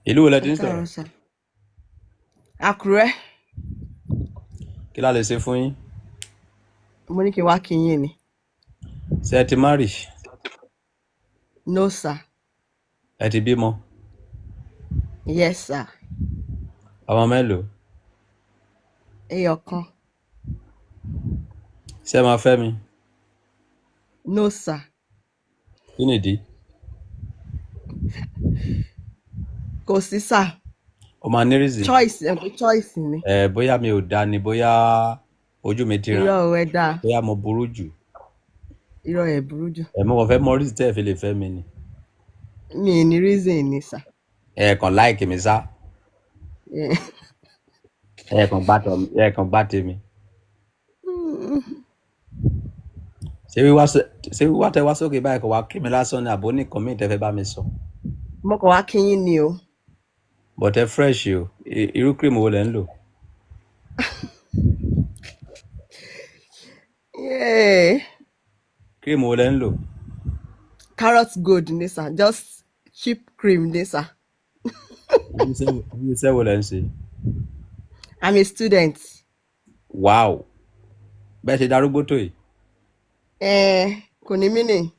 Ìlú wo lẹ Ẹ ti ń sọ̀rọ̀? káàárọ̀ sà. Àkúrẹ́. Kí la lè ṣe fún yín? Mo ní kí n wá kí yín ni. Ṣé ẹ ti marry? No sir. Ẹ ti bímọ? Yes sir. Ọmọ mélòó? Ẹyọ kan. Ṣé ẹ máa fẹ́ mi? No sir. Kí nìdí? Kò sí sir. O máa ní reason. Choice ẹ̀ pé choice ni. Ẹ bóyá mi ò da ni, bóyá ojú mi ti ràn, Irọ́ o, ẹ dáa. bóyá mo burú jù. Irọ́ ẹ̀ burú jù. Ẹ mo kàn fẹ́ mọ reason tẹ́ ẹ fi lè fẹ́ mi ni. Mi ì ní reason ni sir. Ẹ kàn like mi sá. Yeah. Ẹ kàn gbá tọ, ẹ kàn gbá tèmi. Ṣé wíwá tẹ wá sókè báyìí kò wá kí mi lásán ni, àbó nìkan mi tẹ́ fẹ́ bá mi sọ? Mo kàn wá kí yín ni o. But ẹ fresh o. Irú cream wo lẹ ń lò? Yeah. Cream wo lẹ ń lò? Carrot gold ni sir. Just cheap cream ni sir. Irú iṣẹ́ wo lẹ ń ṣe? I'm a student. Wow. Bẹ́ẹ̀ ṣe darúgbó tó yìí. Eh, kò ní mí nì.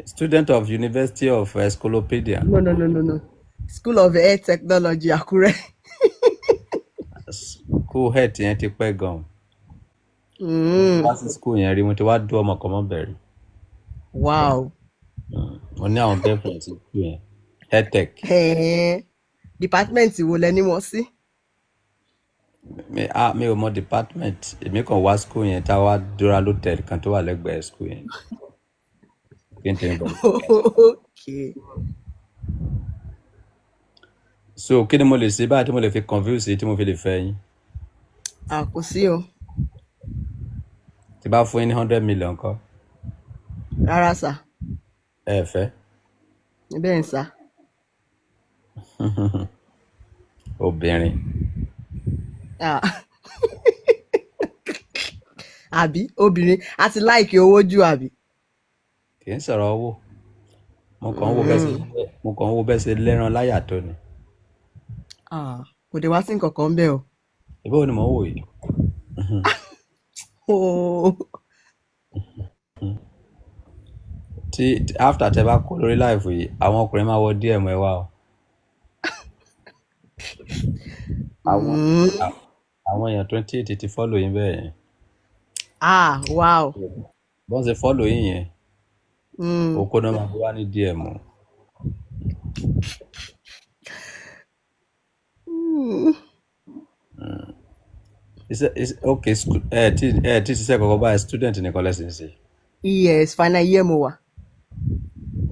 Student of University of Escolopedia. No, no, no, no, no. School of Air Technology, Àkúrẹ́. School head yẹn ti pẹ́ gan. Wá sí school yẹn rí, mo ti wá dún ọmọ kan mọ́ bẹ̀rẹ̀. Wow. Mo ní àwọn girlfriend sí school yẹn. Headtech. Eh, department wo lẹ ní wọn sí? Mi ò mọ department. Èmi kàn wá school yẹn tá a wá dúra lótẹ̀lì kan tó wà lẹ́gbẹ̀ẹ́ school yẹn. Kí n tẹ̀ ń bọ̀. Okay. So kí ni mo lè ṣe báyìí tí mo lè fi confuse yín tí mo fi lè fẹ́ yín? Ah, kò sí o. Tí bá fún yín ní 100 million kọ́? Rárá sà. Ẹ fẹ́? Bẹ́ẹ̀ ni sà. Obìnrin. Ah. Àbí obìnrin a ti like owó jù àbí? Kì í sọ̀rọ̀ owó. Mo kàn ń wo bẹ́ẹ̀ ṣe lẹ́ran láyà tó ni. Ah, kò dé wá sí nǹkan kan bẹ́ẹ̀ o. Ìbí wo ni mò ń wò yìí? Oh. Tí after tẹ bá kó lórí live yìí, àwọn ọkùnrin máa wọ DM ẹ wá o. Àwọn èèyàn 28 ti follow yín bẹ́ẹ̀ yẹn. Ah, wow. Bọ́n ṣe follow yín yẹn, oko náà máa wá ní DM o. Okay, school, ẹ tí ṣiṣẹ́ kọ̀ọ̀kan báyìí, student nìkan lẹ́sìn ṣe. Yes, final year mo wà.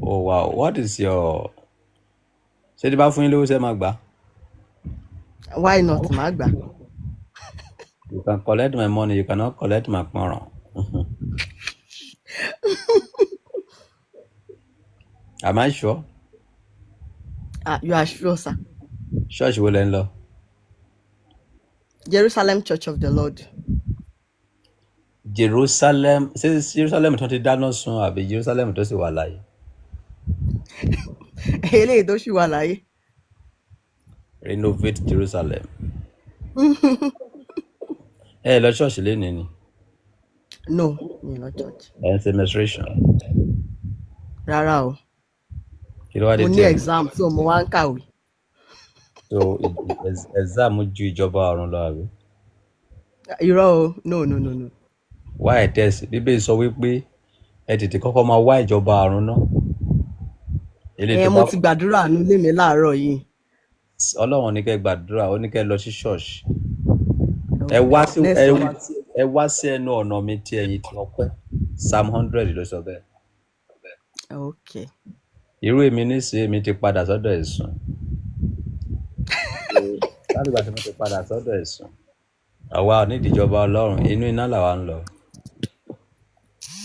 Oh wow, what is your, ṣé tí bá fún yín lówó, ṣé máa gbà? Why not? Màá gbà. You can collect my money, you cannot collect my pọnrán. Am I sure? Ah, you are sure, sir. Ṣọ́ọ̀ṣì wo lẹ ń lọ? Jerusalem Church of the Lord. Jerusalem, ṣé Jerusalem tó ti dáná sun àbí Jerusalem tó sì wà láàyè? Eléyìí tó ṣì wà láyé. Renovate Jerusalem. Ẹ lọ ṣọ́ọ̀ṣì lénìí ni? No, mi ò lọ church. Ẹ ń ṣe menstruation? Rárá o. Kí ló wá dé Mo ní tí ẹ exam, so mo wá ń kàwé. So exam ju ìjọba ọ̀run lọ àbí? Irọ́ o, no, no, no, no. Wá ẹ̀ tẹ̀sí, Bíbélì sọ wípé ẹ tètè kọ́kọ́ máa wá ìjọba ọ̀run náà. Eléyìí Ẹ tó mo bá ti gbàdúrà nínú ilé mi láàárọ̀ yìí. Ọlọ́run ní kẹ́ gbàdúrà, ó ní kẹ́ lọ sí ṣọ́ọ̀ṣì. Ẹ wá sí Next ẹ one. Ẹ wá sí ẹnu ọ̀nà mi tí ẹ̀yin ti ọpẹ́. Psalm 100 ló sọ bẹ́ẹ̀. Okay. Irú èmi nísìnyí, èmi ti padà sọ́dọ̀ ẹ̀sùn. Láti ìgbà tí mo ti padà sọ́dọ̀ ẹ̀sùn, àwa ò nídìí ìjọba Ọlọ́run, inú iná làwa ń lọ.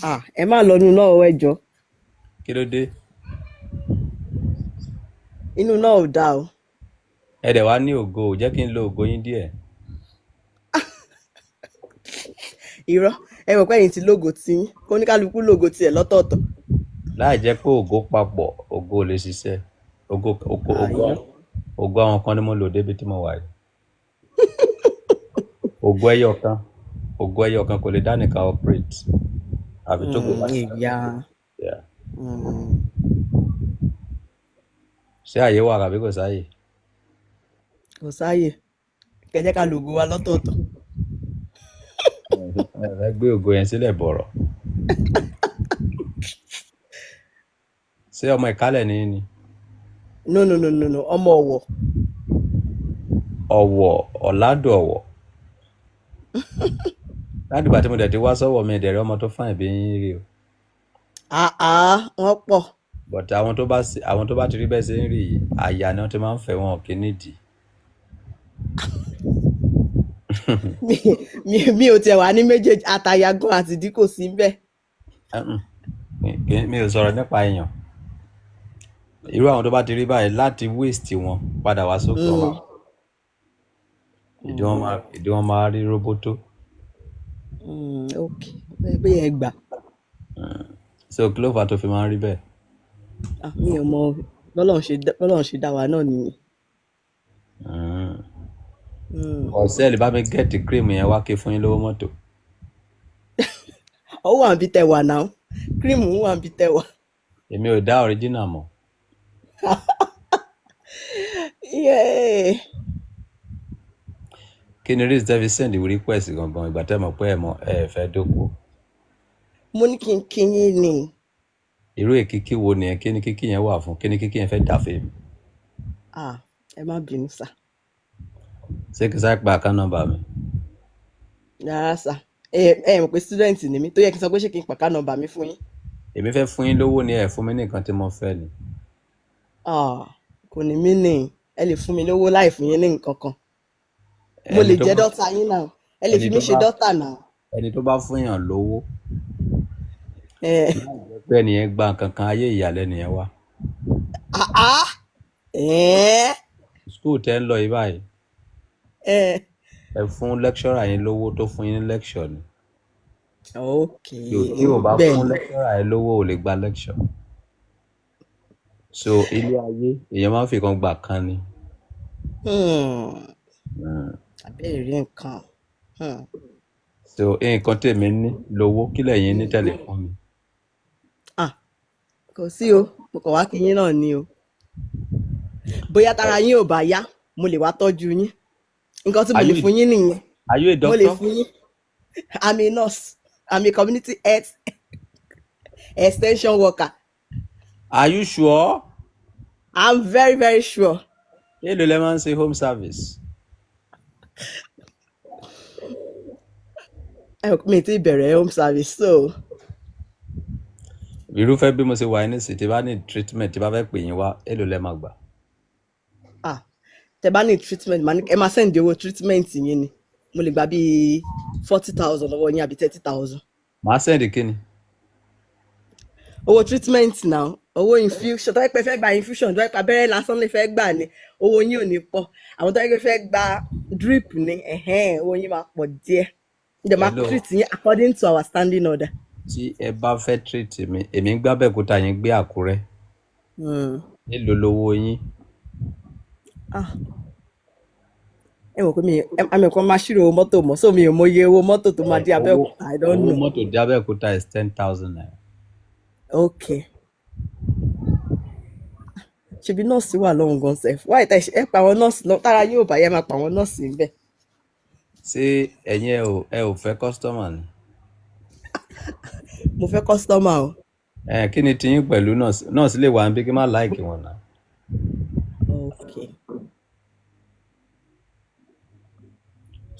Ah, ẹ má lọ inú náà o, ẹ jọ̀ọ́. Kí ló dé? Inú náà ò dáa o. Ẹ dẹ̀ wá ní ògo, jẹ́ kí n lo ògo yín díẹ̀. Irọ́, ẹ mọ̀ pé ẹ̀yin ti lógo tiyín, kóníkálukú lógo tiẹ̀ lọ́tọ̀ọ̀tọ̀. Láì jẹ́ pé ògo papọ̀, ògo ò lè ṣiṣẹ́. Ògo ògo Ah, ògo irọ́. Ògo àwọn kan ni mo lò débi tí mo wà yìí. Ògo ẹyọ kan, ògo ẹyọ kan kò lè dá nìkan operate. Àfi tó kò bá sí. Ìyá. Yeah. Ṣé àyè wà àbí kò sáyè? Kò sáàyè. Kẹjẹ ká lògo wa lọ́tọ̀ọ̀tọ̀. Ẹ fẹ́ gbé ògo yẹn sílẹ̀ bọ̀rọ̀. Ṣé ọmọ Ìkálẹ̀ ni yín ni? No, no, no, no, no, ọmọ Ọ̀wọ̀. Ọ̀wọ̀, Ọ̀làdùn Ọ̀wọ̀. Láti ìgbà tí mo dẹ̀ ti wá sọ́wọ́ mi ìdẹ̀rẹ̀ ọmọ tó fine bí yín rí o. Àá, wọ́n pọ̀. But àwọn tó bá ti rí bẹ́ẹ̀ ṣe ń rí yìí, àyà ni wọ́n ti máa ń fẹ́, wọn kì í nídìí. Mi ò tiẹ̀ wá ní méjèèjì, àtàyàgàn àti ìdí kò sí bẹ́ẹ̀. Mi ò sọ̀rọ̀ nípa èèyàn. Irú àwọn tó bá ti rí báyìí láti waist wọn padà wá sókè wọn. Ìdí wọn máa rí róbótó. Ok, bẹ́ẹ̀ ẹ gbà. So kí ló fà á tó fi máa ń rí bẹ́ẹ̀? Ah, mi ò mọ bọ́lọ́run ṣe dá wa náà nìyẹn. Ọ̀sẹ̀ lè bá mi get cream yẹn wá kí fún yín lówó mọ́tò. Ó wà níbi tẹ wà náà. Cream wà níbi tẹ wà. Èmi ò dá original mọ̀. Yeah. Kí ni reason tẹ́ fi send request gangan ìgbà tẹ́ mọ̀ pé ẹ mọ̀ ẹ fẹ́ dóko? Mo ní kí n kí yín ni. Irú èkíkí wo nìyẹn? Kí ni kíkí yẹn wà fún? Kí ni kíkí yẹn fẹ́ dà fún mi? Ah, ẹ má bínú sà. Ṣé kí n sáré pa account number mi? Rárá sà. Ẹ mọ̀ pé student ni mí tó yẹ kí n sọ pé ṣé kí n pa account number mi fún yín. Èmi fẹ́ fún yín lówó ni, ẹ fún mi ní nǹkan tí mo fẹ́ ni. Ah, kò ní mí nì. Ẹ lè fún mi lówó láì fún yín ní nǹkan kan. Mo lè Ẹni tó jẹ́ bá dọ́tà yín náà. Ẹ lè ẹni fi mí tó ṣe bá dọ́tà náà. Ẹni tó bá fún yàn lówó Eh. láì jẹ́ pé ẹni yẹn gba nǹkan kan, ayé ìyàlẹ́nu yẹn wá. Ah ah. Eh. School tẹ́ ń lọ yìí báyìí, Eh. ẹ fún lecturer yín lówó tó fún yín ní lecture ni. Okay. Tí o bá Bẹ́ẹ̀ fún ni. lecturer yẹn lówó, ò lè gba lecture. So ilé ayé, èèyàn máa ń fi kan gbà kan ni. Àbẹ́ẹ̀rí nǹkan. So nǹkan tèmi ní lówó, kí lẹ̀yin ní tẹ́lẹ̀ fún mi? Ah, kò sí o. Mo kàn wá kí yín náà ni o. Bóyá tára yín ò bá yá, mo lè wá tọ́jú yín. Nǹkan tí mo Are lè you fún yín nìyẹn. Are you a Mo lè doctor? fún yín. I'm a nurse. I'm a community health extension worker. Are you sure? I'm very, very sure. Èló lẹ máa ń ṣe home service? Ẹ mi ti bẹ̀rẹ̀ home service, so Irúfẹ́ bí mo ṣe wà ní nísìnyí, tí bá ní treatment, tí bá fẹ́ pè yín wá, èló lẹ máa gbà? Ah, tẹ bá ní treatment, màá ní ẹ máa send owó treatment yín ni. Mo lè gba bíi 40,000 lọ́wọ́ yín àbí 30,000. Màá send kí ni? Owó treatment now, owó infusion. Tó yẹ pé fẹ́ gba infusion, tó yẹ pé abẹ́rẹ́ lásán lè fẹ́ gbà ni, owó yín ò ní pọ̀. Àwọn tó yẹ pé fẹ́ gba drip ni, ẹ̀hẹ́n, owó yín máa pọ̀ díẹ̀. Ǹjẹ́ máa Hello. treat yín according to our standing order. Tí ẹ bá fẹ́ treat mi, èmi ń gbé Abẹ́òkúta, yín gbé Àkúrẹ́. Èló lowó yín? Ah, ẹ mọ̀ pé mi àmì kan máa ṣírò owó mọ́tò mọ́, so mi ò mọ iye owó mọ́tò tó máa dé Owó Abẹ́òkúta. I don't owó know. mọ́tò dé Abẹ́òkúta is ₦10,000. Okay. Ṣebí nọ́ọ̀sì wà lọ́hùn gan sef. Why tẹ ẹ pa àwọn nọ́ọ̀sì lọ tára yóò bá yẹ máa pa àwọn nọ́ọ̀sì níbẹ̀? Ṣé ẹ̀yin ẹ ò fẹ́ customer ni? Mo fẹ́ customer o. Ẹ kí ni tiyín pẹ̀lú nọ́ọ̀sì? Nọ́ọ̀sì lè wà níbí kí n má like wọn náà. Okay.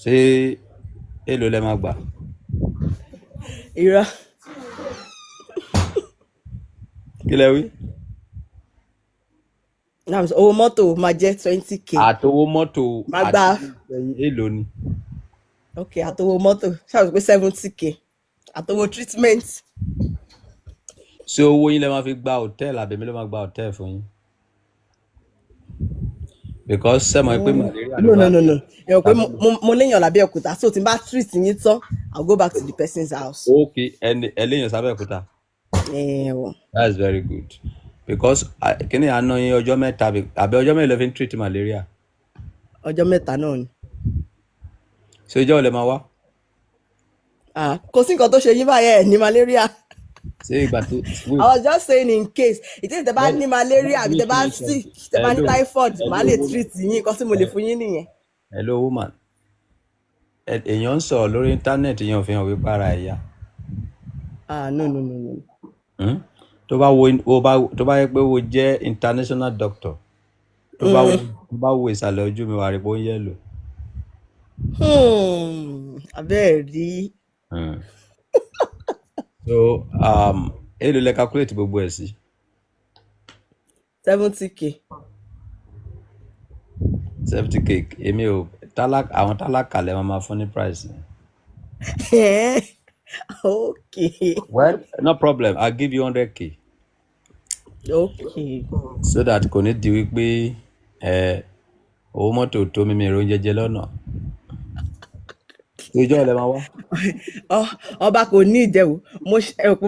Ṣé èló lẹ máa gbà? Irọ́. Kí lẹ wí? Náà owó mọ́tò máa jẹ́ 20K. Àtowó mọ́tò Máa àti gba ẹyin èló ni? Okay, àtowó mọ́tò ṣáà pé 70K. Àtowó treatment. Ṣé owó yín lẹ máa fi gba hòtẹ́ẹ̀lì àbí èmi ló máa gba hòtẹ́ẹ̀lì fún yín? Because ṣé mọ̀ pé malaria ló No, bá no, no, no. Ẹ rò pé tàbí mo léèyàn lábẹ́òkúta, so tí n bá treat yín tán, I'll go back to the person's house. Okay, ẹni ẹlẹ́yìn sábẹ́òkúta. Ẹ wọ̀. That's very good. Because kíní àná yín ọjọ́ 3 àbí ọjọ́ mélòó lẹ fi ń treat malaria? Ọjọ́ 3 náà ni. Ṣé ìjọ́ wo lẹ máa wá? Ah, kò sí nǹkan tó ṣe yín báyẹn, ẹ̀ ní malaria. Ṣé ìgbà tí I was just saying in case ìtí tẹ bá ní malaria Let àbí me tẹ bá finish sick, something. tẹ bá ní Hello, typhoid, màá hello, lè woman. treat yín. Nǹkan tí mo lè fún yín nìyẹn. Hello, woman. Èèyàn ń sọ̀rọ̀ lórí internet, èèyàn fi hàn wípé ara ẹ̀ yá. Ah, no, no, no, no. Tó bá wo wo bá tó bá yẹ pé wo jẹ́ international doctor, tó bá wo ìsàlẹ̀ ojú mi, wà á rí pé ó ń yellow. Abẹ́ẹ̀ rí. So èló lẹ calculate gbogbo ẹ̀ sí? 70K. 70K? Èmi ò tálákà, àwọn tálákà lẹ máa fún ní price yẹn. Okay. Well, no problem, I'll give you 100K. Okay. So that kò ní di wípé ẹ owó mọ́tò tó mímí èrò oúnjẹ jẹ lọ́nà. Ìjọ́ ẹ lẹ máa wá? Ọba, kò ní ìdẹ̀wò. Mo ẹ rò pé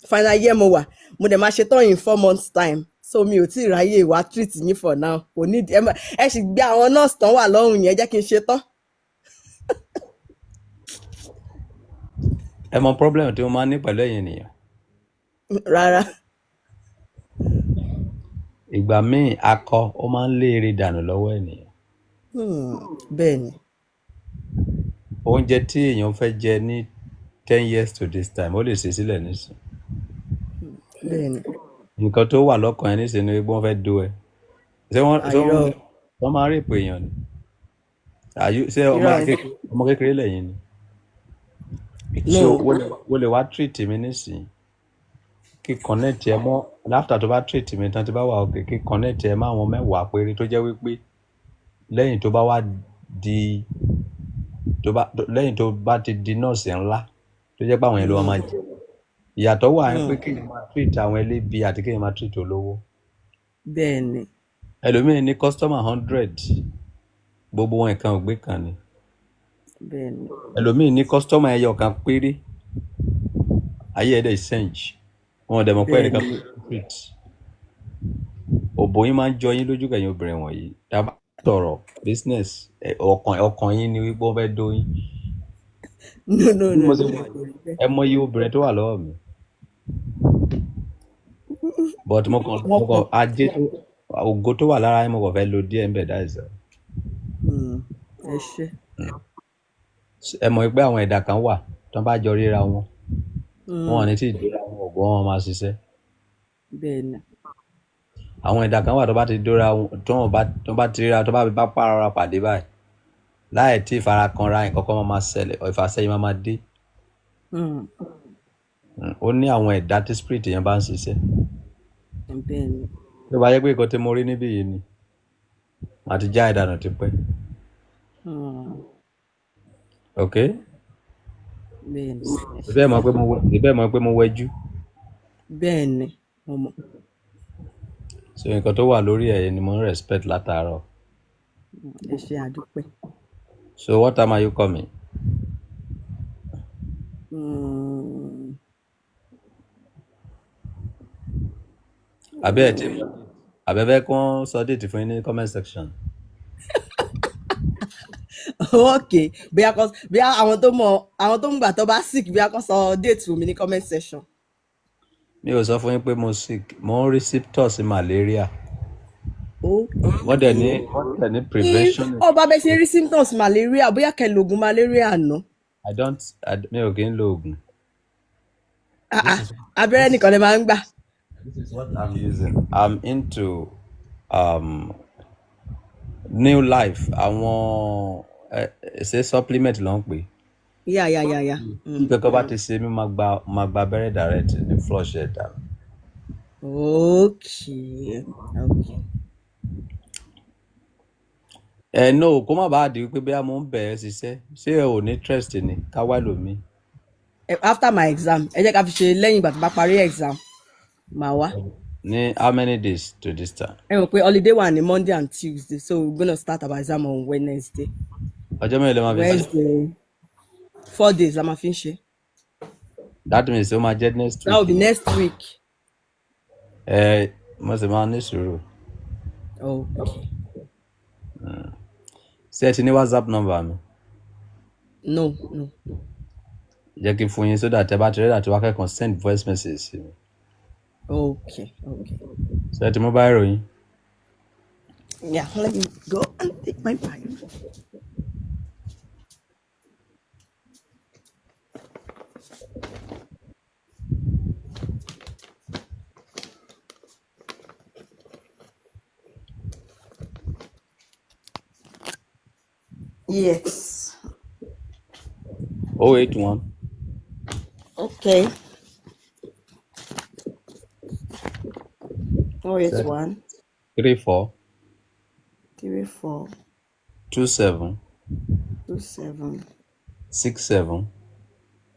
final year mo wà, mo dẹ̀ máa ṣe tán in 4 months time, so mi ò tí ì ráyè wá treat yín for now. Kò ní ìdí ẹ sì gbé àwọn nurse tán wà lọ́rùn yẹn, jẹ́ kí n ṣe tán. Ẹ mọ problem tí mo máa ń ní pẹ̀lú ẹ̀yin ènìyàn? Rárá. Ìgbà míì, akọ ó máa ń lé eré dànù lọ́wọ́ ènìyàn. Bẹ́ẹ̀ ni. Oúnjẹ tí èèyàn fẹ́ jẹ ní 10 years to this time, ó lè ṣe sílẹ̀ nísìn. Bẹ́ẹ̀ ni. Nǹkan tó wà lọ́kàn ẹ nísìn ni wípé wọ́n fẹ́ dó ẹ. Ṣé Àìrọ́. wọ́n máa ń rape èèyàn ni? Ṣé ọmọ Irọ́. kékeré, ọmọ kékeré lẹ́yìn ni? No. So wo lè wá treat mi nísìn, kí connect ẹ mọ́, after tó bá treat mi tán, tí bá wà okay, kí connect ẹ mọ́ àwọn 10 péré tó jẹ́ wípé lẹ́yìn tó bá wá di tó bá lẹ́yìn tó bá ti di nọ́ọ̀sì ńlá, tó jẹ́ pé àwọn yẹn ló máa jẹ. Ìyàtọ̀ wà ní pé kéèyàn máa treat àwọn ẹlẹ́bi àti kéèyàn máa treat olówó. Bẹ́ẹ̀ ni. Ẹlòmíín ní customer 100, gbogbo wọn nǹkan ò gbé kan ni. Bẹ́ẹ̀ ni. Ẹlòmíín ní customer ẹyọ kan péré, ayé ẹ̀ dẹ̀ change. Wọn ò dẹ̀ mọ̀ pé Bẹ́ẹ̀ ẹnìkan ni. treat. Òbò yín máa ń jọ yín lójú kẹyìn obìnrin wọ̀nyí. Tá a bá sọ̀rọ̀ business, ọkàn yín ni wípé wọ́n fẹ́ dó yín. No, no, Bí no, mo ṣe no, wà kò rí bẹ́ẹ̀. Ẹ mọ iye obìnrin tó wà lọ́wọ́ mi, but Wọ́n mo kàn pọ̀. Ajé tó ògo tó wà lára yín, mo kàn fẹ́ lo díẹ̀ ńbẹ̀, that is all. Ẹ ṣé. Ẹ mọ̀ pé àwọn ẹ̀dá kan wà tó bá jọ ríra wọn, wọn ò ní tí ì dóra wọn, ògo wọn máa ṣiṣẹ́. Bẹ́ẹ̀ ni. Àwọn ẹ̀dá kan wà tó bá ti dóra wọn, tó bá ti ríra, tó bá bá pààrọ̀ pàdé báyìí, láì tí ì fara kanra, nǹkan kan máa ṣẹlẹ̀, ìfàsẹ́yìn máa dé. Ó ní àwọn ẹ̀dá tí spirit yẹn bá ń ṣiṣẹ́. Bẹ́ẹ̀ ni. Tó bá yẹ pé nǹkan tí mo rí níbí yìí ni, màá ti já ìdànù tipẹ́. Ok. Bẹ́ẹ̀ ni, ẹ ṣé. Ìbẹ́ẹ̀ mọ̀ pé mo wẹjú? Bẹ́ẹ̀ ni, mo mọ̀. So nǹkan tó wà lórí ẹ̀ ni mo ń respect látàárọ̀. Ẹ ṣé, àdúpẹ́. So what time are you coming? Àbí ẹ̀ tí àbẹ̀fẹ́ kí wọ́n sọ date fún yín ní comment section? Ok, bóyá àwọn tó mọ̀, àwọn tó ń gbà tó bá sick, bóyá kó sọ date fún mi ní comment section. Mi ò sọ fún yín pé mo sick. Mo ń rí symptoms malaria. Wọ́n dẹ̀ ní prevention. Ọba, bẹ ṣe rí symptoms malaria, bóyá kẹ́ lo ògùn malaria nù. I don't I, mi ò kí ń lo oògùn. Ah, ah, abẹ́rẹ́ nìkan lè máa ń gbà. This is what I'm using. I'm into new life, àwọn ṣe supplement ló ń pè. Yeah. Tí kankan bá ti ṣe mí, máa gba abẹ́rẹ́ direct ní flush ẹ̀ dànù. Okay. Ẹ no, kó má bàa di wípé bí mo ń bẹ̀ ẹ́ ṣiṣẹ́, ṣé ẹ ò ní interest ni ká wá lòmíì? After my exam, ẹ jẹ́ ká fi ṣe lẹ́yìn ìgbà tó bá parí exam, màá wá. Ní how many days to this time? Ẹ mọ̀ pé holiday wà ní Monday and Tuesday, so we're gonna start our exam on Wednesday. Ọjọ́ mélòó lè máa fi ṣe? Wednesday, 4 days la máa fi ń ṣe. That means ó máa jẹ́ next That will week. be next week. Ẹ Mo sì máa ní sùúrù. Okay. Ṣé ẹ ti ní WhatsApp number mi? No, no. Jẹ́ kí n fún yín so that ẹ bá ti ready àti wá kẹ́kọ̀ọ́ send voice message sí mi. Okay. Ṣé ẹ ti mú báírò yín? Yeah, let me go and take my Bible. Yes. 081 Okay. 081 34 34 27 27 67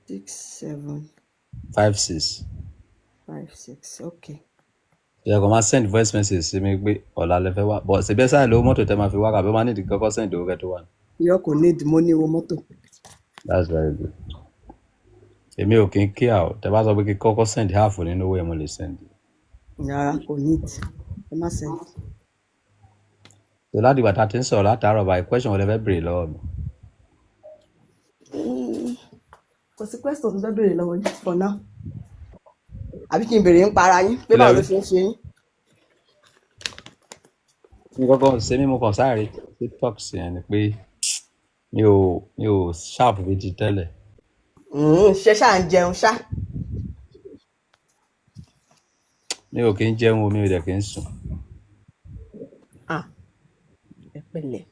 67 56. 56. Okay. Ṣé ẹ kàn máa send voice message sí mi pé ọ̀la lẹ fẹ́ wá? But ṣèbí ẹ sáré lówó mọ́tò tẹ máa fi wá kàbí ó máa nídìí kọ́kọ́ send owó kẹ́ tó wà ní. Yọ kò ní ìdìmọ́ ní owó mọ́tò. That's very good. Èmi ò kí ń kíá o. Tẹ bá sọ pé kí kọ́kọ́ send half nínú owó yẹn, mo lè send. Rárá, kò ní ìdí. Ẹ má send. So láti ìgbà tá a ti ń sọ̀rọ̀ látàárọ̀ báyìí, question wo lẹ fẹ́ béèrè lọ́wọ́ mi? Kò sí question tó fẹ́ béèrè lọ́wọ́ yín for now. Àbí kí n béèrè ń para yín pé Kí lẹ báwo ló wí? ṣe ń ṣe yín? Mi kọ́kọ́ ṣe mí, mo kàn sáré sí talks yẹn ni pé mi ò sharp bíi ti tẹ́lẹ̀. Ṣé ṣáà ń jẹun ṣá? Mi ò kí ń jẹun o, mi ò dẹ̀ kí ń sùn. Ah, ẹ pẹ̀lẹ́.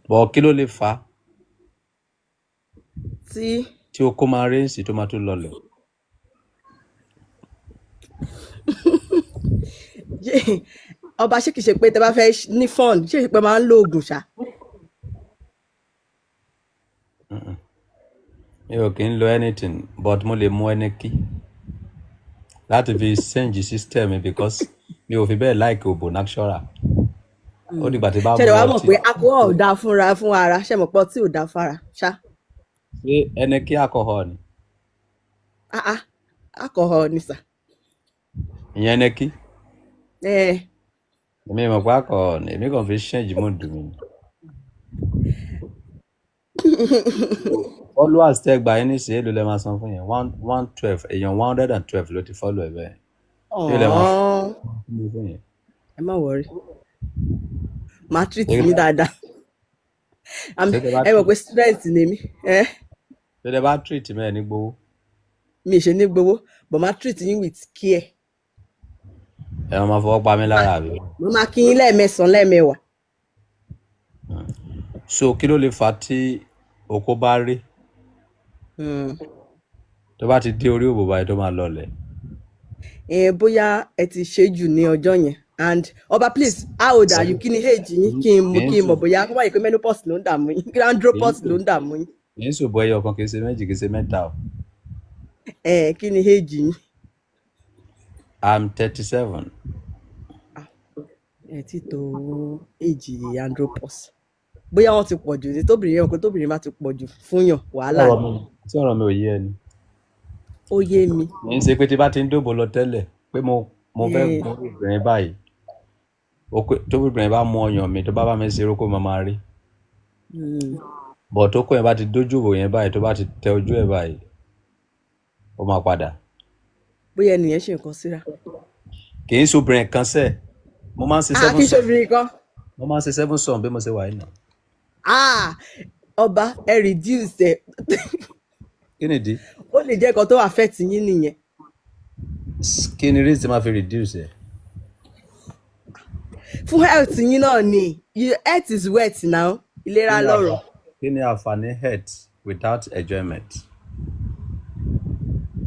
But kí ló lè fà á Tí tí okó máa rí ǹsì tó máa tún lọlẹ̀? Ọba, ṣé kìí ṣe pé tẹ bá fẹ́ ní fun, ṣé kìí ṣe pé máa ń lo oògùn ṣá? Mi ò kí ń lo anything, but mo lè mú ẹni kí láti fi change system mi because mi ò fi bẹ́ẹ̀ like òbò natural. Ó dìgbà tí bá Ṣe lè mu wá mọ̀ ọtí. pé alcohol ò dáa fúnra fún ara, ṣe mọ̀ pé ọtí ò dáa fara ṣá? Ṣé ẹni kí alcohol ni? Ah ah, alcohol ni sà. Ìyẹn ẹni kí? Eh, Èmi mọ̀ pé alcohol ni, èmi kàn fi change mood mi ni. Followers tẹ́ gbà yín nísìnyí, èló lẹ máa san fún yẹn? 112 èèyàn, 112 ló ti follow ẹ bẹ́ẹ̀. Èló lẹ máa fún yẹn? Ẹ má worry. Màá treat Ṣé yín dáadáa. Ṣé tẹ bá Ẹ mọ̀ pé student ni mí. Eh, ṣé tẹ bá treat mi, ẹ ní gbowó? Mi ì ṣe ní gbowó, but màá treat yín with care. Ẹ máa fọwọ́ pa mí lára àbí? Mo máa kí yín lẹ́ẹ̀mẹsàn-án lẹ́ẹ̀mẹwàá. So kí ló lè fà á tí okó bá rí tó bá ti dé orí òbò báyìí tó máa lọlẹ̀? Eh, bóyá ẹ ti ṣe jù ní ọjọ́ yẹn. And ọba, please, how old are you? Kí ni age yín? Kí n mọ̀ Kì í kí n mọ̀ sùn bóyá kó má yẹ pé menopause ló ń dààmú yín, kí andropause ló ń dààmú yín. Kì í ṣòbò ẹyọ kan, kì í ṣe méjì, kì í ṣe mẹ́ta o. Eh, kí ni age yín? I'm 37. Ah, ẹ ti tó age andropause. Bóyá wọ́n ti pọ̀ jù ní tóbìnrin yẹn, pé tóbìnrin bá ti pọ̀ jù fúnyàn, wàhálà Ọ̀rọ̀ ni. mi tí ọ̀rọ̀ mi ò yé ẹni. Ó yé mi. Kì í ṣe pé tí bá ti ń dòbò lọ tẹ́lẹ̀ pé mo fẹ́ Eh, gun obìnrin báyìí, tóbìnrin bá mú ọyàn mi, tó bá bá mi ṣe erékó, máa máa rí. Bọ̀ tó kó yẹn bá ti dójú òbò yẹn báyìí, tó bá ti tẹ ojú ẹ̀ báyìí, ó máa padà. Bóyá ẹnìyẹn ṣe nǹkan síra. Kì í ṣe obìnrin kan sẹ́ẹ̀. Mo máa ń ṣe Ah, seven kì í ṣe sum. obìnrin kan. Mo máa ń ṣe seven sum bí mo ṣe wà yìí nà. Ah, ọba, ẹ reduce ẹ. Kí nìdí? Ó lè jẹ́ nǹkan tó affect yín nìyẹn. Kí ni reason tí máa fi reduce ẹ̀? Fún health yín náà ni. Health is wealth now. Ìlera Kí ni lọ́rọ̀. Kí ni àǹfààní health without enjoyment?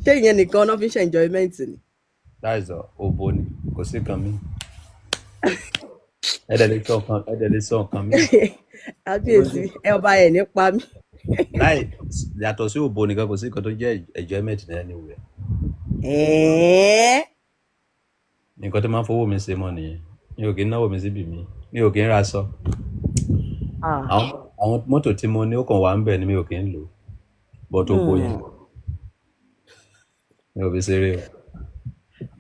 Ṣé ìyẹn nìkan náà fi ń ṣe enjoyment ni? That is all. Òbò ni, kò sí kan mi. Ẹ dẹ̀ lè sọ nǹkan, ẹ dẹ̀ lè sọ nǹkan mi. Kábíyèsí, ẹ ọba, ẹ̀ nípa mi. Láì yàtọ̀ sí òbò nìkan, kò sí nǹkan tó jẹ́ enjoyment ní anywhere. Ẹ̀ẹ́. Nǹkan tó máa ń fowó mi ṣe mọ́ nìyẹn. Mi ò kí ń náwó mi síbi mi. Mi ò kí ń ra aṣọ. Ah. Àwọn mọ́tò tí mo ní, ó kàn wá ń bẹ̀ ni, mi ò kí ń lò. But òbò yẹn. Mi ò fi ṣeré o.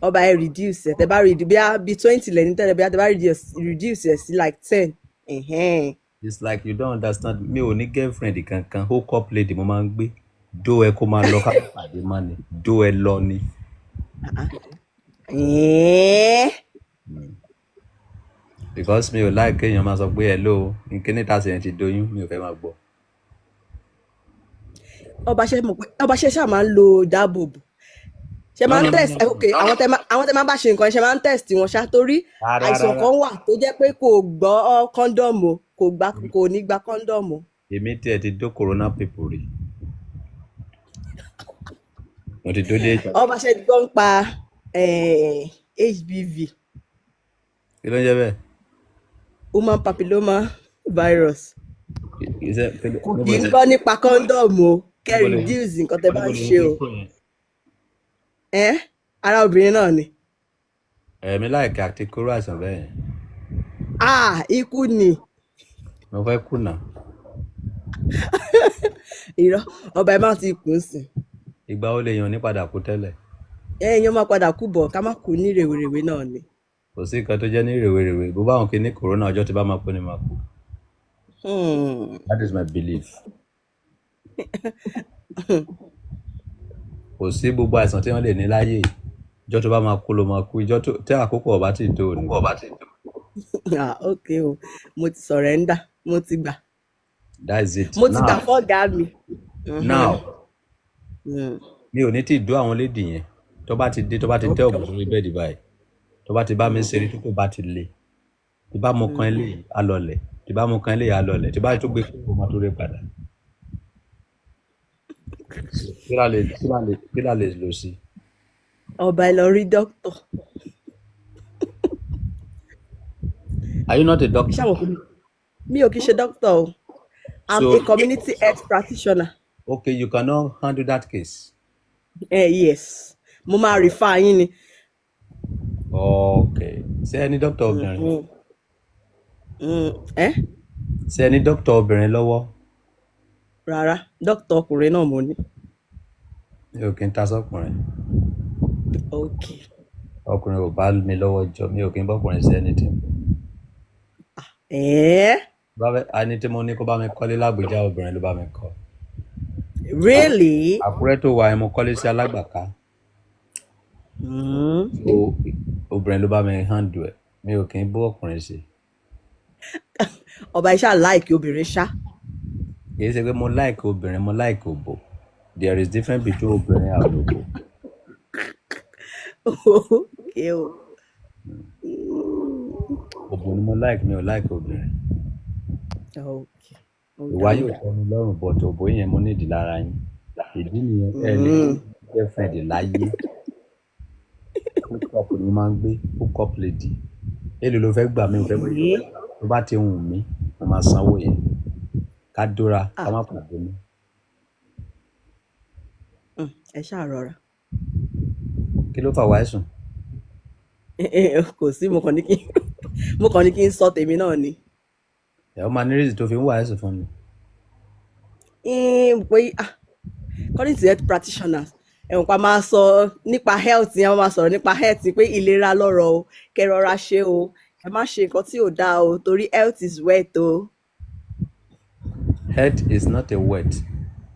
Ọba, ẹ reduce ẹ. Tẹ bá reduce bí 20 lẹ́ni tẹ́lẹ̀, bí tẹ bá reduce ẹ sí like 10. Ẹ̀hẹ́n. It's like you don't understand. Mi ò ní girlfriend kankan. Hook up lady mo máa ń gbé. Dó ẹ kó máa lọ, ká má pàdé má ni. Dó ẹ lọ ni. Ẹ̀ẹ́. Because mi ò like kéèyàn máa sọ pé hello, nkíní tá a sì yẹn ti doyún, mi ò fẹ́ máa gbọ́. Ọba, ṣe mọ̀ pé ọba ṣe ṣáà máa ń lo ìdáàbòbò, ṣe No, máa ń no, no, test no, no. Ok, àwọn tẹ máa ń bá ṣe nǹkan, ṣe máa ń test wọn ṣá, torí Rárá, àìsàn rárá. kan wà tó jẹ́ pé kò gbọ́ condom o, kò gbà, kò ní gba condom o. Èmi tiẹ̀ ti dó corona people rí. Mo ti dó dé HIV. Ọba, ṣe gbọ́ ń pa HBV? Kí ló ń jẹ́ bẹ́ẹ̀? Human papilloma virus. Kì í ṣe kí ló Kò níbo kì í ni gbọ́ nípa condom o. Kẹ́ níbo lè reduce nǹkan tẹ bá níbo ń lè ṣe ti o. kó yẹn. Ẹ́ ara obìnrin náà ni. Ẹ̀mí láìka àti kóró àìsàn bẹ́ẹ̀ yẹn. Ah, ikú ni. Mo fẹ́ kùnà. Irọ́, ọba, ẹ má ti kù ú sìn. Ìgbà wo lèèyàn ní padà kú tẹ́lẹ̀? Ẹ̀yin máa padà kú bọ̀, ká má kú ní rèwerèwe náà ni. Kò sí nǹkan tó jẹ́ ní rèwerèwe. Bó bá wọn kí ní corona, ọjọ́ tí bá máa kú ni máa kú. That is my belief. Kò sí gbogbo àìsàn tí wọ́n lè ní láyé yìí. Ọjọ́ tó bá máa kú ló máa kú. Ìjọ́ tó tí àkókò ọba tí ì tó ò ní kú. Ah, ok o, mo ti surrender, mo ti gbà. That is it. Mo ti gbà Now, fọ́gàá mi. Now, mi ò ní tí ì dó àwọn lady yẹn. Tó bá ti dé, tó bá ti tẹ́ òbò sórí bed báyìí, tó bá ti bá mi ṣeré tó kò bá ti le, tí bá mo kan eléyìí, á lọlẹ̀. Tí bá mo kan eléyìí, á lọlẹ̀. Tí bá tó gbé kúrò, máa tó rí padà. Kí la lè lò sí? Ọba, ẹ lọ rí dókítà. Are you not a doctor? Ṣáwọn kò mi ò kí ṣe dókítà o. I'm So, a community health practitioner. Okay, you cannot handle that case. Yes, mo máa refer yín ni. Okay. Ṣé ẹ ní dókítà obìnrin? Eh? Ṣé ẹ ní dókítà obìnrin lọ́wọ́? Rárá, dókítà ọkùnrin náà mo ní. Mi ò kí ń ta sọ́kùnrin. Ok. Ọkùnrin ò bá mi lọ́wọ́ jọ, mi ò kí ń bọ́kùnrin sí anything. Eh? Bá fẹ́, ẹni tí mo ní kó bá mi kọ́lé l'Ábùjá, obìnrin ló bá mi kọ́. Really? Àkúrẹ́ tó wà yẹn, mo kọ́lé sí Alágbàká. So, obìnrin ló bá mi handle ẹ̀. Mi ò kí ń bó ọkùnrin sí. Ọba, iṣẹ́ like obìnrin ṣá. Kì í ṣe pé mo like obìnrin, mo like òbò. There is difference between obìnrin and òbò. Ok o. Òbò ni mo like, mi ò like obìnrin. Ok. Ó Ìwà dáa. yóò tẹ́ mi lọ́rùn, but òbò yẹn mo nídìí lára yín. Ìdí nìyẹn ẹ lè girlfriend láyé. Hook up ni mo máa ń gbé, hook up lady. Èló ló fẹ́ gbà mí? Ò fẹ́ mọ̀. Tó bá ti wù mí, mo máa sanwó yẹn. Ká dóra, ká má pàdé mọ́. Ẹ ṣáà rọra. Kí ló fà wá ẹ̀sùn? Kò sí, mo kàn ní kí n sọ tèmi náà ni. Ẹ̀ ó máa ní reason tó fi ń wá ẹ̀sùn fún mi. Pé ah, according to health practitioners, ẹ̀wọ̀n pa máa sọ nípa health yẹn, wọ́n máa sọ̀rọ̀ nípa health pé ìlera lọ́rọ̀ o, kẹ́ rọra ṣe o, ẹ má ṣe nǹkan tí ò dáa o, torí health is wealth o. Health is not a wealth.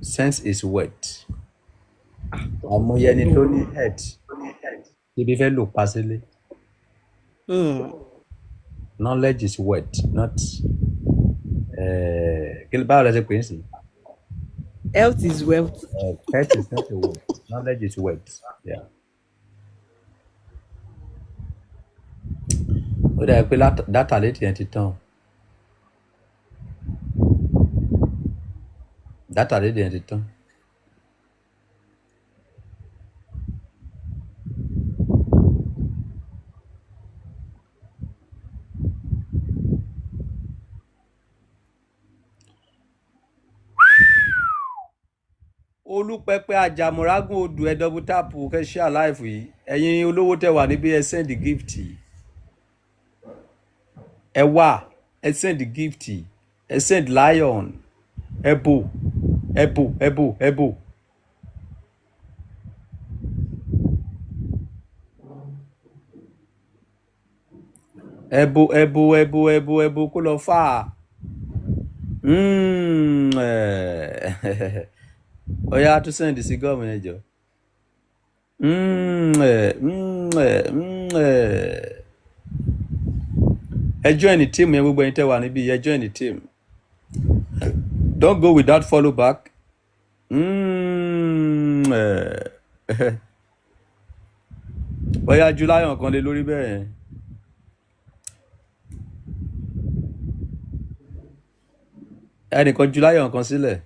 Sense is wealth. Àmọye ẹni tó ní health ibi fẹ́ lò pa sílé. Knowledge is wealth, not kí ló báwo lẹ ṣe pè é sí? Health is wealth. Health is not a wealth. Knowledge is wealth. Yeah. Ó dàbí pé data létí yẹn ti tán o. Data létí yẹn ti tán. Olúpẹpẹ àjàmùrágùn odò, ẹ double tap kẹ́ share live yìí. Ẹ̀yin olówó tẹ́ wà níbí, ẹ send gift. Ẹ wá, ẹ send gift, ẹ send lion, ẹ bò, ẹ bò, ẹ bò, ẹ bò. Ẹbo ẹbo ẹbo ẹbo ẹbo kó lọ fà á. Ó yá, tún send sí gum yẹn jọ. Ẹ join the team yẹn, gbogbo ẹ̀yin tẹ́ wà níbí, ẹ join the team. Don't go without follow back. Bóyá Júláyọ̀ kan lé lórí bẹ́ẹ̀ yẹn. Ẹnìkan Júláyọ̀ kan sílẹ̀.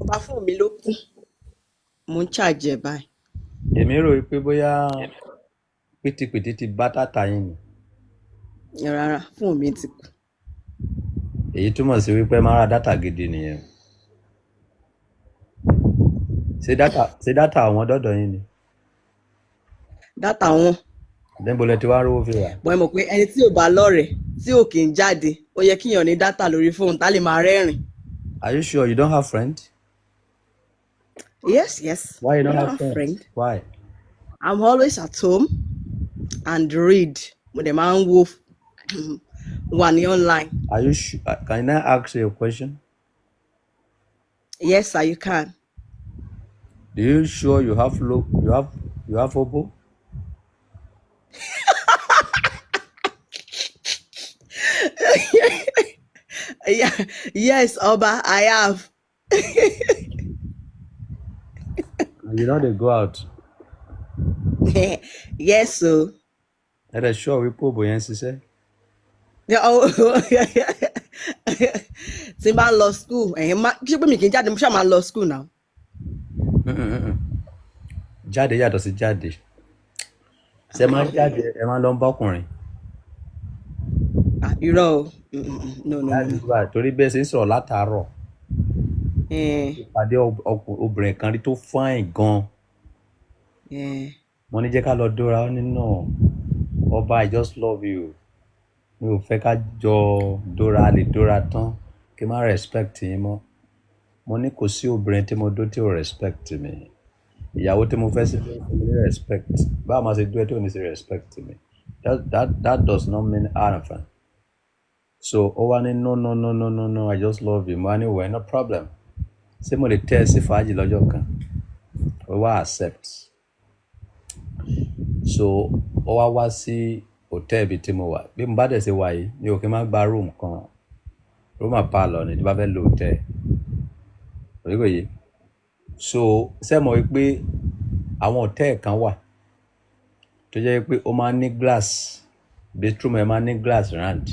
Ọba, fóònù mi ló kú, mo ń charge ẹ̀ báyìí. Èmi rò pé bóyá pìtìpìtì ti bá tàtà yín ni. Rárá, fóònù mi ti kú. Èyí túmọ̀ sí wípé máa ra data gidi nìyẹn. Ṣé data àwọn dọ́dọ̀ yín ni? Data wọn. Níbo lẹ ti wá rówó fi rà? Bọ́n ẹ mọ̀ pé ẹni tí ò bá lọ́rẹ̀ẹ́, tí ò kì í jáde, ó yẹ kíyàn ní data lórí fóònù tá lè máa rẹ́rìn. Are you sure you don't have friend? Yes. Why you I don't don't have have friends? friend. Why? I'm always at home and read. Mo dẹ̀ máa ń wo, wà ní online. Are you sure? Can I ask you a question? Yes sir, you can. Do you sure you have lo you have obo? Yeah, yes, Ọba, I have. You no dey go out? Yes o. Ẹ dẹ̀ sure wípé òbò yẹn ń ṣiṣẹ́? Yeah, oh, tí n bá ń lọ school, ẹ̀yin má ṣé pé mi kì í jáde, mo ṣáà máa ń lọ school now. Jáde yàtọ̀ sí jáde. Ṣé ẹ máa ń jáde, ẹ máa ń lọ ń bá ọkùnrin? Ah, irọ́ o. No, no, no, no. Torí bẹ́ẹ̀ ṣe ń sọ̀rọ̀ látàárọ̀, ìpàdé obìnrin kan rí tó fine gan. Mo ní jẹ́ ká lọ dóra, ó ní no. Ọba, I just love you. Mi ò fẹ́ ká jọ dóra, a lè dóra tán kí n má respect yín mọ́. Mo ní kò sí obìnrin tí mo dó tí ò respect mi. Ìyàwó tí mo fẹ́ sí ló fún mi ní respect. Báwo máa ṣe dúró tí ò ní sí respect mi? That does not mean anything. So ó wá ní no, no, no, no, no, no, I just love you. Mo wá ní well, no problem. Ṣé mo lè tẹ́ ẹ sí fàájì lọ́jọ́ kan? Ó wá accept. So ó wá wá sí hòtẹ́ẹ̀lì ibi tí mo wà. Bí mo bá dẹ̀ ṣe wà yìí, mi ò kí ń máa gba room kan. Room and parlour ni tí bá fẹ́ lo hòtẹ́ẹ̀lì. Orí kò yé. So ṣé ẹ mọ̀ wípé àwọn hòtẹ́ẹ̀lì kan wà tó jẹ́ pé ó máa ń ní glass, bedroom ẹ máa ń ní glass round.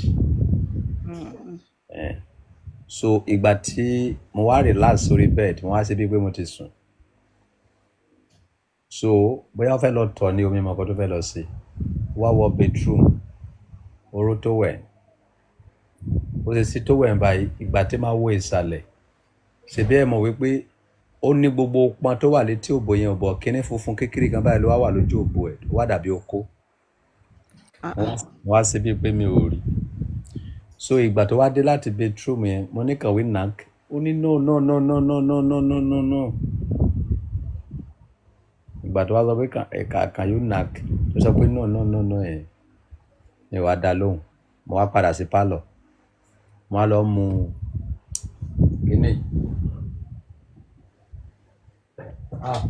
So ìgbà tí mo wá relax sórí bed, mo wá ṣe bíi pé mo ti sùn. So bóyá ó fẹ́ lọ tọ̀ ní omi mọ̀ọ́kọ́ tó fẹ́ lọ sí. Ó wá wọ bedroom, ó ró towel. Ó ṣe sí towel báyìí, ìgbà tí máa wo ìsàlẹ̀. Ṣèbí ẹ mọ̀ wípé ó ní gbogbo pọn tó wà létí òbò yẹn, òbò kíní funfun kékeré kan báyìí ló wá wà lójú òbò ẹ̀, ó wá dàbí okó. Ah, ah. Mo wá ṣe bíi pé mi ò rí. So ìgbà tó wá dé láti bedroom yẹn, mo ní can we knack? Ó ní no, no, no, no, no, no, no, no, no, no. Ìgbà tó wá sọ pé can you knack? Tó sọ pé no, no, no, no yẹn. Mi ò wá dá lóhùn. Mo wá padà sí pálọ̀. Mo wá lọ mú kíní. Ah.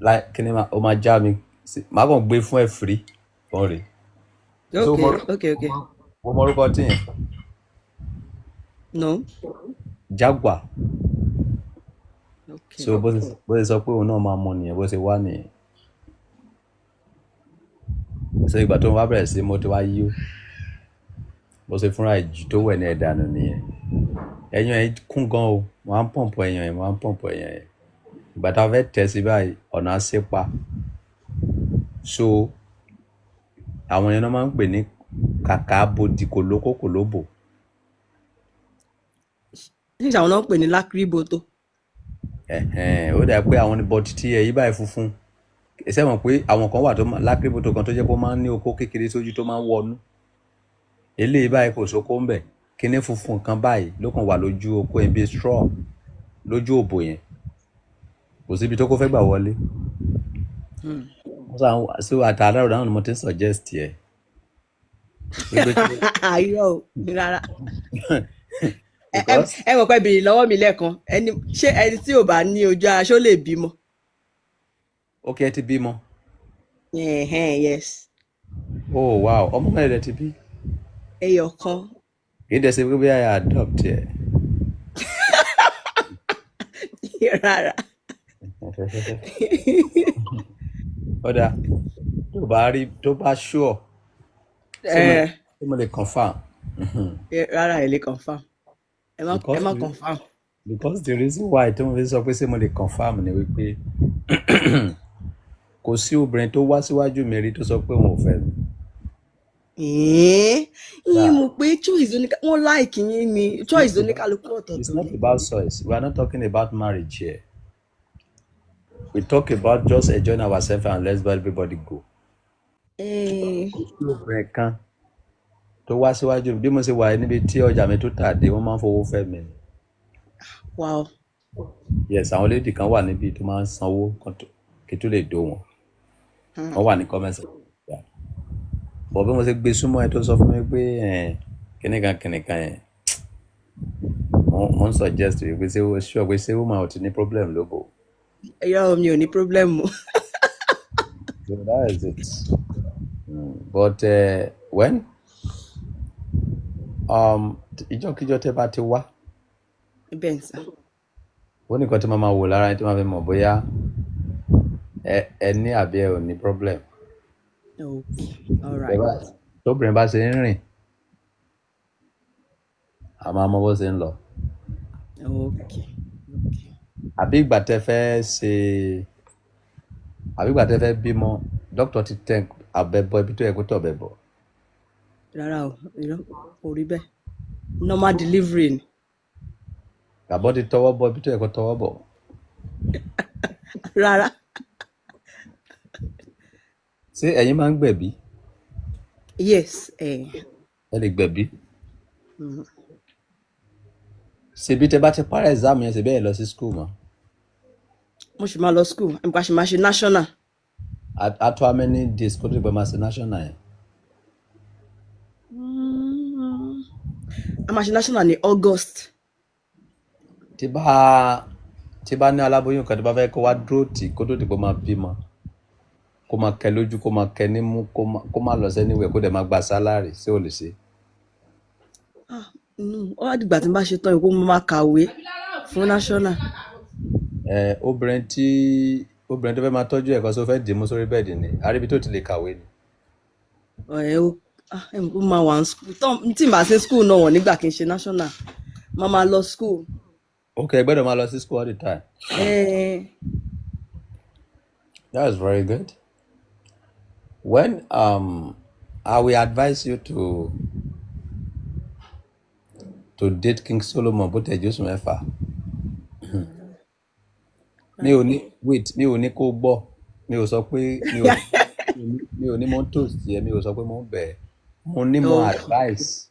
Láì kíní máa, ó máa já mi. Màá kàn gbé fún ẹ free. Òun rèé. So Okay. mo mọ orúkọ tí yẹn. No. Jaguar. Okay. So bó ṣe sọ pé òun náà máa mọ nìyẹn, bó ṣe wá nìyẹn. So ìgbà tó ń wá bẹ̀rẹ̀ sí mo ti wá yíó. Bó ṣe fúnra ẹ̀ jù tó wẹ̀ ní ẹ̀dànù nìyẹn. Ẹyán ẹ̀ kún gan o. Mo á ń pọ̀npọ̀ ẹyán ẹ̀, mo á ń pọ̀npọ̀ ẹyán ẹ̀. Ìgbà tá a fẹ́ tẹ̀ sí báyìí, ọ̀nà á ṣe pa. So àwọn yẹn náà máa ń pè ní kàkà bodi kòlókó kòlóbò. Ṣé àwọn náà ń pè ní lákìrìbòtò? Ẹ̀hẹ̀n, ó dà pé àwọn ní bọ́tí tí ẹ yí báyìí funfun. Ṣé mọ̀ pé àwọn kan wà tó lákìrìbòtò kan tó jẹ́ pé ó máa ń ní okó kékeré sójú tó máa ń wọnú. Eléyìí báyìí kò sóko ń bẹ̀. Kíní funfun kan báyìí ló kàn wà lójú okó yẹn bíi straw lójú òbò yẹn. Kò síbi tó kó fẹ́ gbà wọlé. Wọ́n sàn sí àtàrà náà ni mo ti ń suggest yẹ. Wípé kí Irọ́ o, rárá. Ẹ because ẹ mọ̀ pé béèrè lọ́wọ́ mi lẹ́ẹ̀kan, ẹni ṣé ẹni tí ò bá ní ojú ara ṣó lè bímọ? Okay, ẹ ti bímọ. Ẹ̀hẹ́n, yes. Oh wow, ọmọ mẹ́rin lẹ ti bí. Ẹyọ kan. Kì í dẹ̀ ṣe pé bí I adopt ẹ. Rárá. Ó dáa, tó bá rí tó bá sure, ṣé mo Ẹ ṣé mo lè confirm? Rárá, ẹ lè confirm. Ẹ má ẹ Because má confirm. Because the reason why tí mo fi sọ pé ṣé mo lè confirm ni wípé kò sí obìnrin tó wá síwájú mi rí tó sọ pé òun ò fẹ́ mi. Ẹ̀ẹ́n, yín Yeah. mọ̀ pé choice oníkà wọ́n like yín ni, choice oníkálukú It's ọ̀tọ̀ọ̀tọ̀ not ni. about choice. We are not talking about marriage here. We talk about just enjoying ourselves and let's let everybody go. Ẹ̀ẹ́n, Kò sí obìnrin kan tó wá síwájú mi bí mo ṣe wà níbi tí ọjà mi tó tà dé, wọ́n máa ń fowó fẹ́ mi ni. Yes, àwọn lady kan wà níbi tó máa ń sanwó kan kí tó lè dó wọn. Wọ́n wà ní comment section. Yeah. But bí mo ṣe gbé súnmọ́ ẹ tó sọ fún mi pé kíníkan kíníkan yẹn, mo ń suggest wípé ṣé o sure pé ṣé woman ò ti ní problem lóbò. Irọ́, mi ò ní problem o. So that is it. But when ìjọ́kíjọ́ tẹ́ bá ti wá, Bẹ́ẹ̀ ni sà. ó ní nǹkan tí màá máa wò lára yín tí màá fi mọ̀ bóyá ẹ ní àbí ẹ ò ní problem. Okay, all Tẹ́ right. Tóbìnrin bá ṣe ń rìn, a máa mọ bó ṣe ń lọ. Okay. Àbí ìgbà tẹ́ fẹ́ ṣe, àbí ìgbà tẹ́ fẹ́ bímọ, dókítà ti tẹ abẹ bọ ibi tó yẹ kó tọ̀ bẹ bọ̀. Rárá o, irọ́, kò rí bẹ́ẹ̀. Normal delivery ni. Àbọ̀ ti tọwọ́ bọ ibi tó yẹ kó tọwọ́ bọ̀. Rárá. Ṣé ẹ̀yin máa ń gbẹ̀bí? Yes. Eh. Ẹ lè gbẹ̀bí. Mm. Ṣebí tẹ́ bá ti parí exam yẹn, ṣe bẹ́ẹ̀ lọ sí school mọ́? Mo sì máa lọ school. Nǹkan ṣì máa ṣe national. At how many days kó tó di pé máa ṣe national yẹn? A máa ṣe national ní August. Tí bá ní aláboyún kan tó bá fẹ́ kó wá dúró tì kó tó di pé máa bímọ, kó máa kẹ lójú, kó máa kẹ nímú, kó má lọ sẹ́niwẹ̀, kó dẹ̀ máa gba salary, ṣé o lè ṣe? Ah, no. Ó wá dìgbà tí n bá ṣe tán ìkó mo máa kàwé fún national. Ẹ obìnrin tó fẹ́ máa tọ́jú ẹ̀kọ́ só fẹ́ dìímú sórí bed ni àríbi tó ti lè kàwé ni. Ẹ ó ah, ẹ mọ̀ pé mo máa wà ní school. Tán tí n bá ṣe school náà wọ̀n nígbà kí n ṣe national. Máa máa lọ school. Ok, ẹ gbọ́dọ̀ máa lọ sí school all the time. Eh, That is very good. When I will advise you to date King Solomon bó tẹ̀ jésù 6. Mi ò ní, wait, mi ò ní kó gbọ́, mi ò sọ pé mi ò ní mo ń toast yẹ, mi ò sọ pé mo ń bẹ̀ ẹ́. Mo ní mo advice.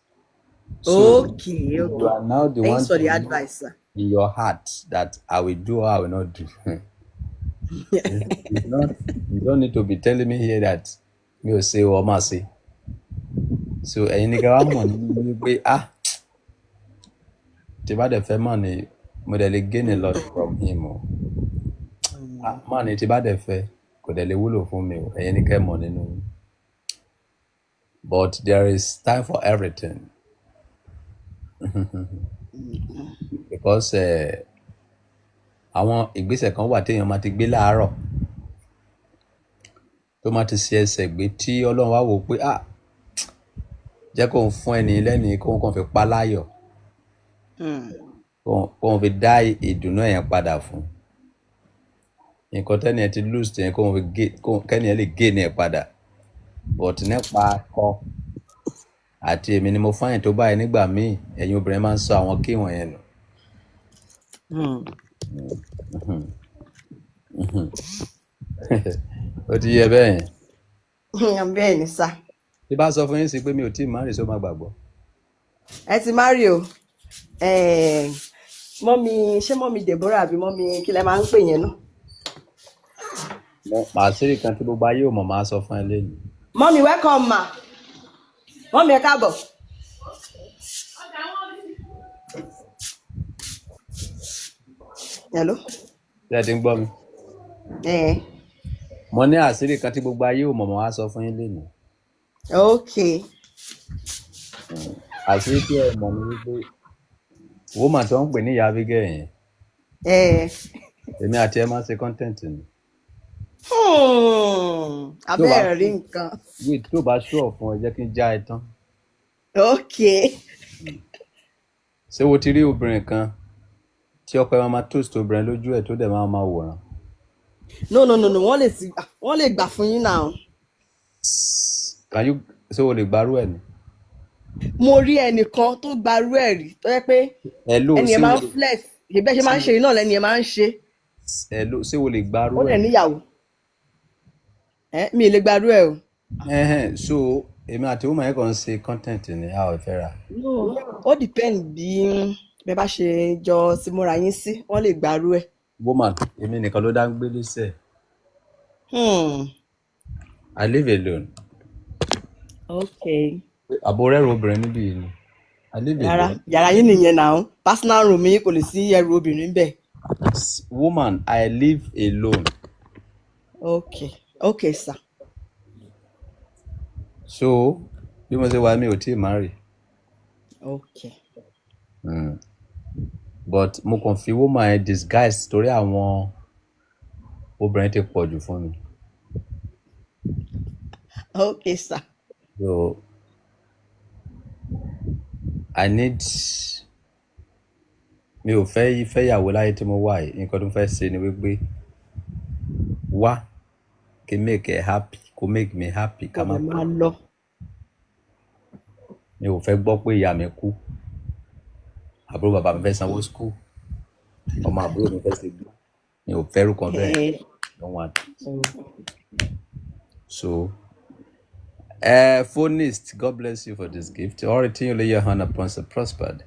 So you are now the one Thanks for to the know advice, sir. in your heart that I will do or I will not do. It's not, you don't need to be telling me here that mi ò ṣe o, máa ṣe. So ẹ̀yin ní ká wá mọ̀ nínú wípé ah, tí bá dẹ̀ fẹ́ mọ̀ ni mo dẹ̀ lè gain a lot from him o. Ah, mọ̀ ni tí bá dẹ̀ fẹ́ kò dẹ̀ lè wúlò fún mi o. Ẹ̀yin ní ká mọ̀ nínú yín. But there is time for everything. Because àwọn ìgbésẹ̀ kan wà téèyàn máa ti gbé láàárọ̀ tó máa ti ṣe ẹsẹ̀ gbé tí Ọlọ́run wá wò ó pé ah, jẹ́ kóun fún ẹni lẹ́ni kóun kàn fi pa láyọ̀, kóun fi dá ìdùnnú ẹ̀yẹn padà fún nǹkan tẹ́ni ẹ ti lose tẹ́yẹn, kóun fi gé kóun kẹ́ni ẹ lè gain ẹ̀ padà. But nípa akọ àti èmi ni mo fáyìn tó báyìí, nígbà míì ẹ̀yin obìnrin máa ń sọ àwọn kí wọ̀nyẹn nù. Ó ti yẹ bẹ́ẹ̀ yẹn. Bẹ́ẹ̀ ni sir. Tí bá sọ fún yín sí pé mi ò tí ì marry, ṣó máa gbàgbọ́? Ẹ ti marry o. Mummy, ṣé mummy Deborah àbí mummy kí lẹ máa ń pè yẹn náà? Mo àṣírí kan tí gbogbo ayé ò mọ̀ máa sọ fún ẹ lẹ́nu. Mummy, welcome ma. Mummy, ẹ káàbọ̀. Hello. Ṣé ẹ ti ń gbọ́ mi? Eh, Mo ní àṣírí kan tí gbogbo ayé ò mọ̀ máa sọ fún yín lẹ́nu. Okay. Àṣírí tí ẹ mọ̀ ni wípé woman tó ń pè ní ìyá Abigail yẹn, èmi àti ẹ máa ń ṣe content ni. Tó bá Abẹ́rẹ́ rí nǹkan. Wait, tó bá ṣúọ̀ fún ẹ, jẹ́ kí n já ẹ tán. Okay. Ṣé wo ti rí obìnrin kan tí ọkọ ẹ máa máa toast obìnrin lójú ẹ tó dẹ̀ máa máa wòran? No, no, no, no, wọ́n lè gbà fún yín náà. Can you, ṣé o lè gbarú ẹ ni? Mo rí ẹnìkan tó gbarú ẹ̀ rí tó yẹ pé Hello, ẹni ṣé yẹn wo máa ń flex, bẹ́ẹ̀ ṣe máa ń ṣe náà lẹ́ni yẹn máa ń ṣe. Hello, ṣé o lè gbarú Ó ẹ dẹ̀ ni? níyàwó. Ẹ mi ì lè gbarú ẹ̀ o. Ẹhẹ́n, so èmi àti woman yẹn kàn ń ṣe content ni, a ò fẹ́ ra. No, ó depend bí bẹ́ẹ̀ bá ṣe jọ ti múra yín sí, wọ́n lè gbarú ẹ̀. Woman, èmi nìkan ló dá ń gbélé sẹ̀. I live alone. Okay. Àbò rẹ́rù obìnrin níbí yìí ni. I live Rárá, alone. yàrá yín nìyẹn náà. Personal room yín, kò lè sí ẹrù obìnrin bẹ́ẹ̀. Woman, I live alone. Okay. Okay, sir. So bí mo ṣe wà, mi ò tí ì marry. Okay. But mo kàn fi woman yẹn disguise torí àwọn obìnrin ti pọ̀ jù fún mi. Okay, sir. So I need, mi ò fẹ́ fẹ́yàwó láyé tí mo wà yìí. Nǹkan tó ń fẹ́ ṣe ni wípé wá kí n make ẹ happy, kó make me happy, ká Kò má dẹ̀ máa lọ. Mi ò fẹ́ gbọ́ pé ìyá mi kú, àbúrò bàbá mi fẹ́ sanwó school, ọmọ àbúrò mi fẹ́ ṣe gbó. Mi ò fẹ́ rúkan bẹ́ẹ̀. Don't want. So phonist, God bless you for this gift. All the thing you lay your hand upon shall prospered.